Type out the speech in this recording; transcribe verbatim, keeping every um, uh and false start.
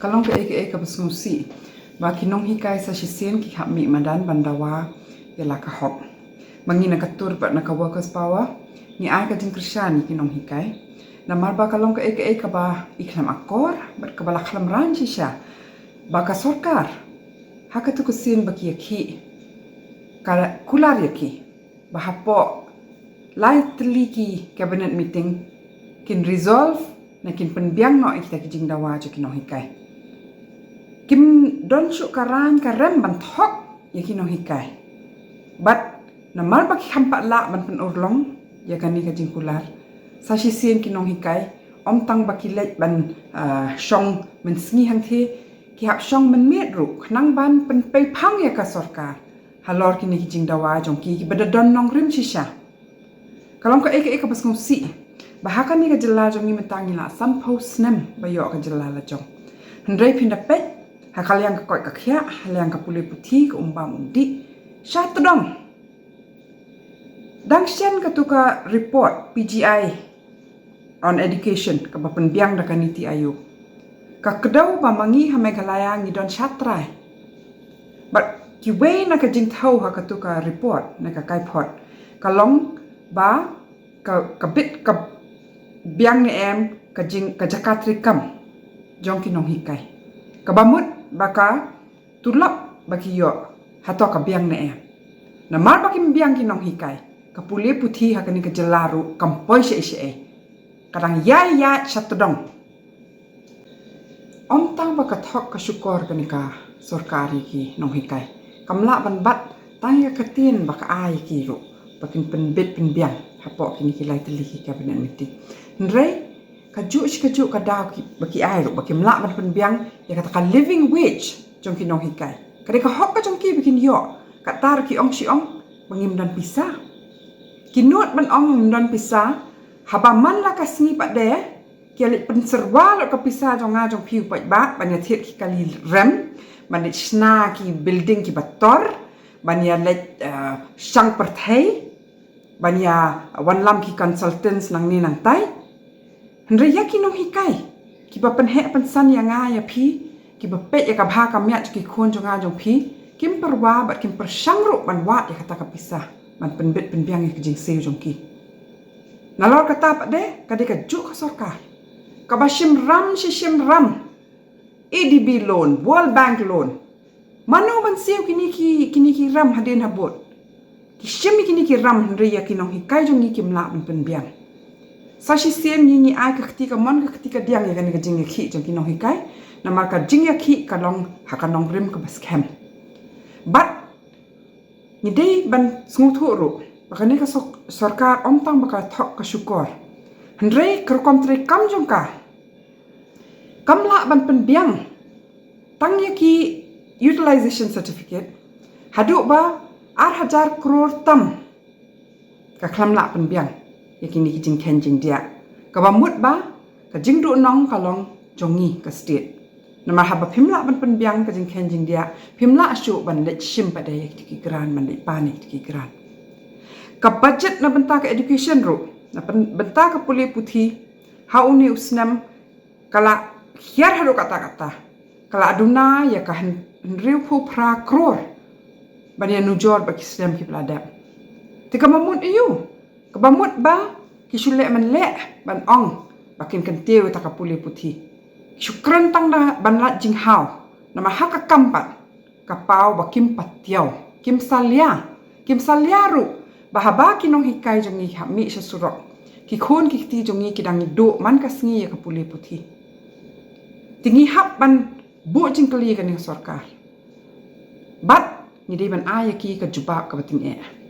Ka long kaei kaei kaba sngewsih ba ki nonghikai sa shisien ki hap mih madan ban dawa ïa la ka hok. Ma ngi na ka tur bad na ka Workers' Power ngi ai ka jingkyrshan ïa ki nonghikai. Namar ba ka long kaei kaei kaba i khlem akor bad kaba la khlem rang shisha ba ka sorkar ha katu ka sien ba ki ïakhih, ka kular ïa ki ba hapoh lai tylli ki cabinet meeting kin resolve ne kin pynbiang noh ïa kita ki jingdawa jong ki nonghikai. Kim don shuh ka rang ka rem ban thok ïa ki nonghikai. Bad namar ba ki kham pat lah ban pynurlong ïa kane ka jingkular, sa shisien ki nonghikai ym tang ba ki leit ban, ah, shong mynsngi hangthie, ki hap shong mynmiet ruh khnang ban pynpei phang ïa ka sorkar halor kine ki jingdawa jong ki kiba da don nongrim shisha. Ka long kaei kaei kaba sngewsih ba ha kane ka jylla jong ngi mynta ngi la sanphew snem ba ïoh ka jylla la jong. Hynrei phin da peit ha ka liang ka koit ka khiah, ha liang ka pule puthi, ka um bam um dih, sha tdong. Dang shen katu ka report P G I on education kaba pynbiang da ka NITI Aayog, ka kdew ba ma ngi ha Meghalaya ngi don shatrai. Bad kiwei na ka jingthew ha katu ka report ne ka kaiphod ka long ba ka, ka bit ka biang ne em ka jing, ka jaka treikam jong ki nonghikai, kaba mut ba ka tulop ba ki ïoh hato ka biang ne em. Namar ba kim biang ki nonghikai, ka pule puthi ha kane ka jylla ruh kam poi shaei shaei, ka dang ïai ïaid sha tdong. Ym tang ba ka thok ka shukor kane ka sorkar ïa ki nonghikai, kam lah ban bat tang ïa ka ktien ba ka ai ïa ki ruh ba kin pynbit pynbiang hapoh kine ki lai tylli ki cabinet meeting. Hynrei kajuh shi kajuh ka daw ki, ba ki ai ruh ba kim lah ban pynbiang ïa kata ka living wage jong ki nonghikai. Ka dei ka hok ka jong ki ba kin ïoh. Kata ruh ki ong shi ong ba ngim don pisa. Ki nud ban ong ngim don pisa, haba man la ka sngi pat de ki ïa leit pynsyrwa lut ka pisa jong nga jong phi u paidbah ban ïa thied ki kali rem, ban leit shna ki building kiba tor, ban ïa leit, eh, shang pyrthei, ban ïa wanlam ki consultants nangne nangtai. Hynrei ïa ki nonghikai kiba pynheh pynsan ïa nga ïa phi, kiba peit ïa ka bha ka miat jong ki khun jong nga jong phi, kim pyrwa bad kim pyrshang ruh ban wad ïa kata ka pisa ban pynbit pynbiang ïa ka jingsiew jong ki. Nalor kata pat de ka dei kajuh ka sorkar kaba shim ram shi shim ram, A D B loan, World Bank loan. Mano ban siew kine ki, kine ki ram hadien habud? Ki shim ïa kine ki ram hynrei ïa ki nonghikai jong ngi kim lah ban pynbiang. Sa shisien ngi, ngi ai ka kti kamon ka kti kadiang ïa kane ka jingïakhih jong ki nonghikai, namar ka jingïakhih ka long ha ka nongrim kaba skhem. Bad ngi dei ban sngewthuh ruh ba kane ka sor-, sorkar ym tang ba ka thok ka shukor, hynrei ka rukom treikam jong ka kam lah ban pynbiang tang ïa ki utilization certificate haduh ba ar hajar klur tam. Ka khlem lah pynbiang ïa kine ki jingkheiñ jingdiah, kaba mut ba ka jingduhnong ka long jong ngi ka state. Namar haba phim lah ban pynbiang ka jingkheiñ jingdiah, phim lah shuh ban leit shim pat de ïa ki grant, ban leit pan ïa ki grant. Ka budget na bynta ka education ruh, na byn-, bynta ka pule puthi, ha une u snem ka la hiar haduh katta katta, ka la duna ïa ka hyn-, hynriewphew phra klur ban ïa nujor bad ki snem kiba la dep. Te kaba mut aïu? Kaba mut ba ki shu leh man leh ban ong ba kin kyntiew ïa kata ka pule puthi. Ki shu kren tang da ban lait jinghaw, namar ha ka kam pat ka paw ba kim patiaw, kim salia, kim salia ruh ba haba ki nonghikai jong ngi hap mih sha surok, ki khun ki kti jong ngi ki dang duh man ka sngi ïa ka pule puthi. Te ngi hap ban buh jingkylli ïa kane ka sorkar bad ngi dei ban ai ïa ki ka jubab kaba tyngeh.